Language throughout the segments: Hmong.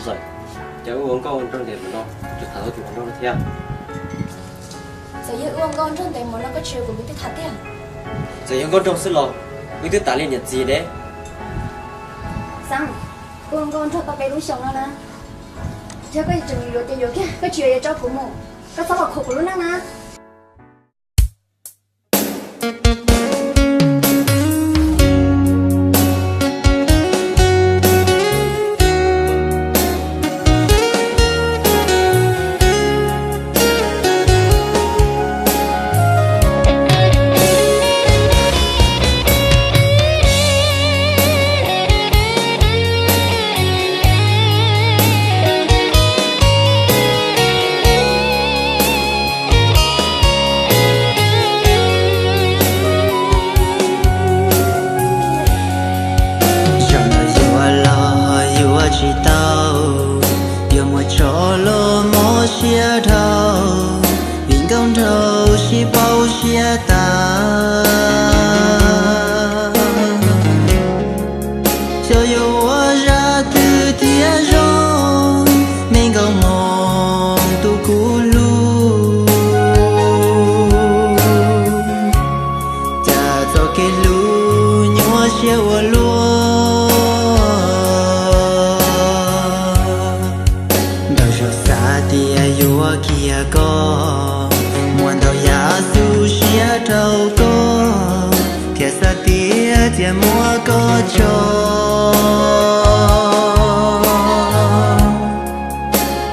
Txawm, cas wb ua nkauj nraug ntev mus no, tsis tham tau tus hluas nraug no thiab? Txawm yog wb ua nkauj nraug ntev mus no koj tsis yuav kuv, wb twb tham tiag. Txawm yog nkauj nraug xwb los wb twb tas li niam txiv ne. Xav, wb ua nkauj nraug tau peb lub xyoos no na, yog koj tseem yuav ces yuav kiag, koj tsis yuav yuav tso kuv mus, koj txhob los khuam kuv lub neej na. Zaum no yuav los yuav tsis tau, yuav muaj tso los mob siab dhau, vim nkauj nraug sib pauv siab tas. Xyov yuav ua zaj twg thiaj zoo, me nkauj hmoob tus kuv hlub, cas txoj kev hlub nyuaj siab ua luaj. Ntau zaus xav tias yuav kiag koj, muaj ntau yam tu siab rau koj, thiaj xav tias cia muab koj tso.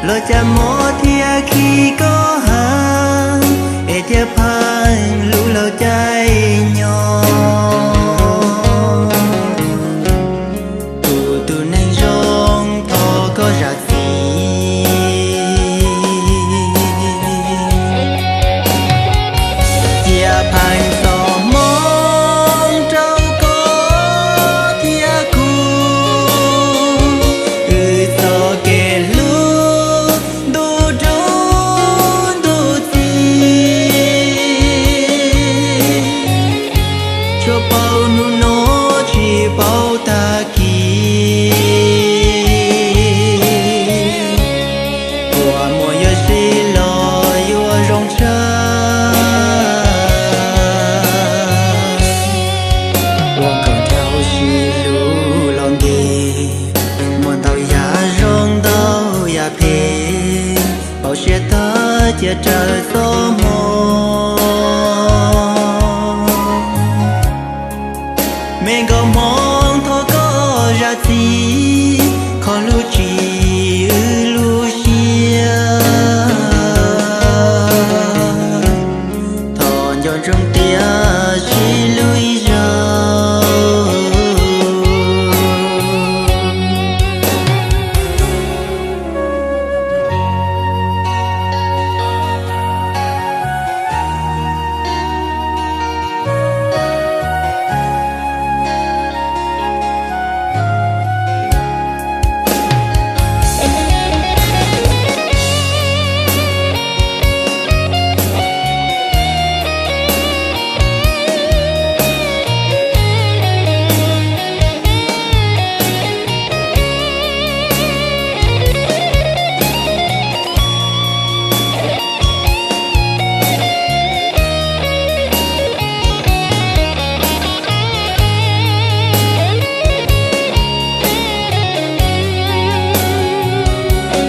Los cas mob thiaj khi koj heev, es thiaj pheej hlub laus caij nyoog. Kuv tus neeg zoo thov koj zam txim, cia pheej txoj hmoov rau koj thiab kuv, wb txoj kev hlub ntuj dub ntuj txiv, tsuas paub hnub no tsis paub tag kis. Kua muag yuav sib los yuav zoo tshaj, ua kom dhau sib hlub los nti. Muaj ntau yam zoo ntau yam phem, pauv siab tag cia raws txoj hmoo. Me nkauj hmoob thov koj zam txim, kho lub tsis wb lub siab. Thov nco ntsoov tias sib hlub ib zaug.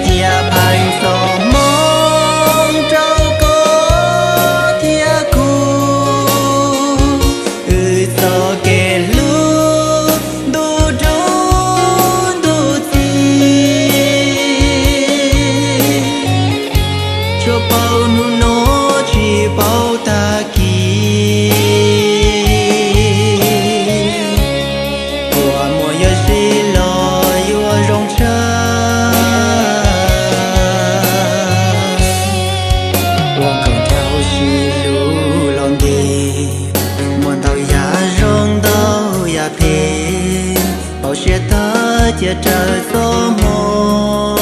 Cia pheej txoj hmoo rau koj thiab kuv, wb txoj kev hlub ntuj dub ntuj txiv, tsuas paub hnub no tsis paub tag kis. Kua muag yuav sib los yuav zoo tshaj, ua kom dhau sib hlub los nti. Muaj ntau yam zoo ntau yam phem, pauv siab tag cia raws txoj hmoo.